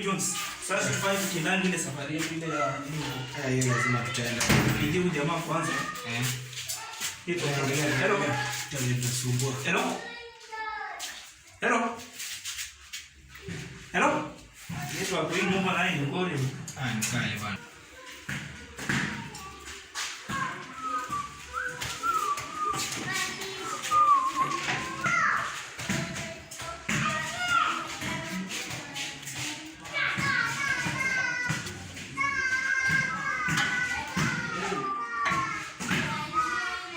Jones, sasa tufanye tukiendana ile safari yetu ile ya nini huko. Eh, hiyo lazima tutaenda. Pigie huyu jamaa kwanza. Eh. Hii Endelea. Hello. Tutasumbua. Hello. Hello. Hello. Yetu hapo hii nyumba naye ni ngori. Ah, ni kale bwana.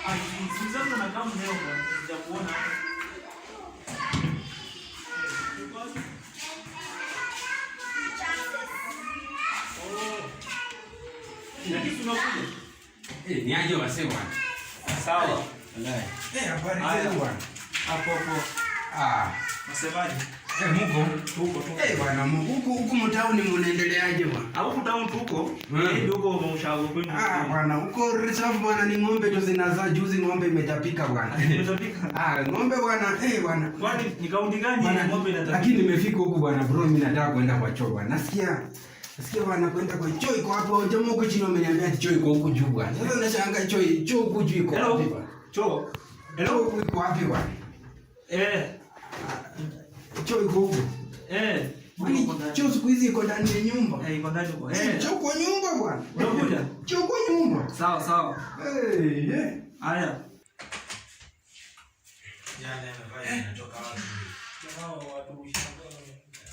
Ah, Suzanne na kama leo bwana, sijakuona hapa. Uko wapi? Oh. Lakini tunakuja. Eh, ni aje wasee bwana. Sawa. Wallahi. Eh, habari Haya. zenu bwana. Hapo hapo. Ah, Nasemaje? eh muko. Tuko tuko. Eh bwana, huku huku mtauni mnaendeleaje bwana? Huku town tuko. Mm. Eh, ndio huko mshago kwenu. Ah bwana, huko reserve bwana ni ng'ombe tu zinazaa. Juzi ng'ombe imetapika bwana. Imetapika. Ah, ng'ombe bwana, eh bwana. Kwani ni kaunti gani Bwana, ng'ombe inatapika? lakini nimefika huku bwana bro, mimi nataka kwenda kwa choo bwana. Nasikia bwana kwenda kwa choo iko hapo. Jamaa huko chini wameniambia ati choo iko huku juu bwana. Sasa nashangaa choo huku juu iko Hello. wapi bwana? Choo. Choo huku iko wapi bwana? Eh. Choo iko huku. Eh. Kwani choo siku hizi iko ndani ya nyumba? Eh, iko ndani huko. Eh, Eh. choo kwa nyumba bwana. Unakuja? Choo kwa nyumba. Sawa sawa. Eh, eh. Haya.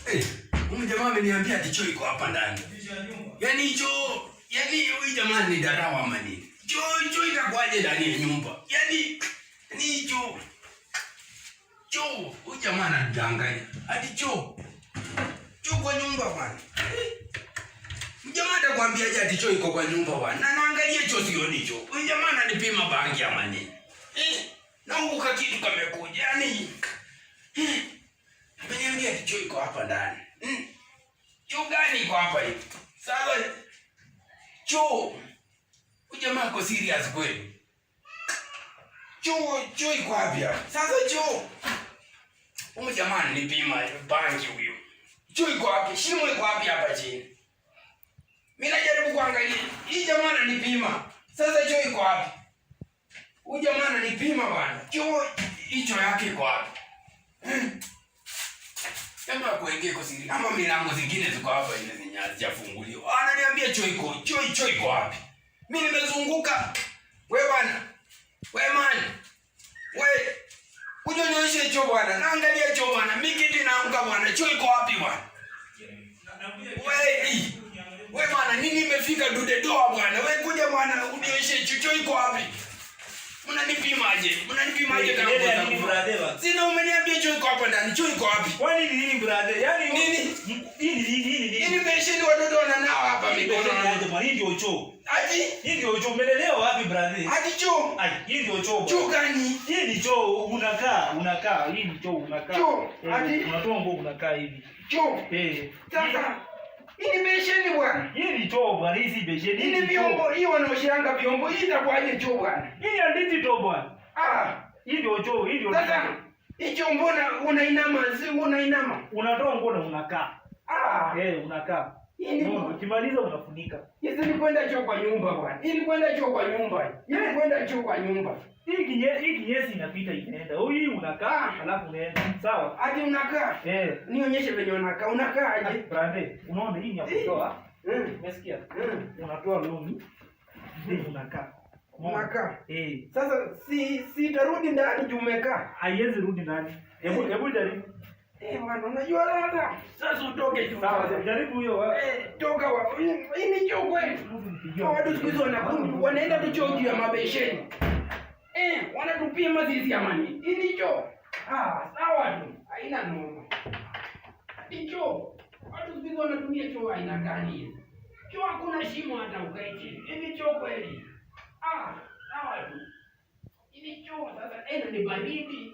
Eh, huyu jamaa ameniambia ati choo iko hapa ndani. Yaani choo, yaani huyu jamaa ni darawa ama nini? Choo itakuwaje ndani ya nyumba? Yaani ni choo. Choo, huyu jamaa anadanganya. Ati choo. Choo kwa nyumba bwana. Eh, jamaa atakwambiaje ati choo iko kwa nyumba bwana? Na naangalia choo sioni choo. Huyu jamaa ananipima bangi ama nini? Eh, na huku kakitu kamekuja. Yaani eh, ameniambia ati choo iko hapa ndani. Mm. Choo gani iko hapa hivi? Sasa choo. Huyu jamaa ako serious kweli. Choo iko wapi hapa? Sasa choo. Huyu jamaa ananipima bangi huyu. Choo iko wapi? Shimo iko wapi hapa chini? Mimi najaribu kuangalia. Hii jamaa ananipima. Sasa choo iko wapi? Huyu jamaa ananipima bwana. Choo hicho yake iko wapi? Kama kuingia iko siri ama milango zingine ziko hapa ile zenye hazijafunguliwa. Ananiambia choo iko, choo iko wapi? Mimi nimezunguka. We bwana. We man. We kuja nionyeshe choo bwana. Naangalia choo bwana. Mimi kitu inaanguka bwana. Choo iko wapi bwana? We, eh. We bwana, nini imefika dude doa bwana? We kuja bwana, unionyeshe choo, choo iko wapi? Mnanipimaje? Mnanipimaje kama Kelele ya ngoza nini kufa? brother bwana? Sina, umeniambia choo iko hapa ndani. Choo iko wapi? Kwani ni nini brother? Yaani Nini? Hii ni nini? Hii ni Hii nini? ni besheni watoto wananawa hapa mikono. Mikono bwana, hii ndio choo. Ati Hii ndio choo. Umelelewa wapi brother? ati choo. Ai, hii ndio choo. bwana. Choo gani? Hii ni choo, unakaa, unakaa. Hii ni choo unakaa. Choo, Eh, ati? unatoa nguo unakaa hivi. Choo. Eh. Sasa hii ni besheni bwana. Hii ni choo bwana, hii si besheni. Hii ni choo. vyombo, hii wanaoshianga vyombo. Hii itakuwaje choo bwana? Hii ni digital bwana. Ah, Hii ndio choo, hii ndio. sasa hii choo mbona unainama, si unainama? Unatoa nguo na unakaa. Ah, Eh, unakaa. Hii ni Unaona, ukimaliza unafunika. hizi ni kwenda choo kwa nyumba bwana. Hii ni kwenda choo kwa nyumba. Hii ni kwenda choo kwa nyumba. Hii kinyesi inapita inaenda. Hii unakaa alafu unaenda. Sawa? Ati unakaa? Eh. Nionyeshe venye unakaa. Unakaa aje? Brother, unaona hii ni ya kutoa. Mm. Umesikia? Mm. Unatoa longi. Ndio unakaa. Unakaa. Eh. Sasa si tarudi ndani juu umekaa. Haiwezi rudi ndani. Hebu jaribu. Eh bwana, unajua sasa. Sasa utoke juu. Sawa, jaribu hiyo. Eh, toka wa. Hii ni choo kweli. Hawa watu siku hizi wanakunywa, wanaenda tu choo juu ya mabesheni. Eh, wanatupima sisi amani. Hii ni choo. Ah, sawa tu. Haina noma. Ni choo. Watu siku hizi wanatumia choo aina gani hizi? Choo hakuna shimo hata ukae chini. Hii ni choo kweli. Ah, sawa tu. Hii ni choo sasa. Eh, ni baridi.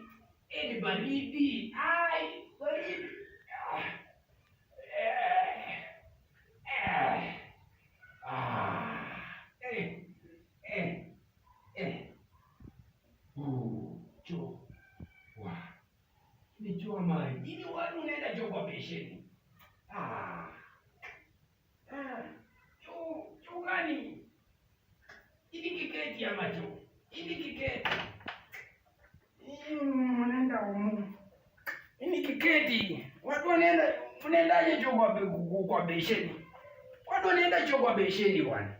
Eh, ni baridi. Ai, baridi. Ah. Eh. Eh. Ah. Eh. Eh. Eh. Choo. Wa. Ni choo ama nini watu unaenda choo kwa besheni. Ah. Hii ni kiketi. Hii mnaenda umu. Hii ni kiketi. Watu wanaenda, mnaendaje choo kwa besheni? Watu wanaenda choo kwa besheni bwana.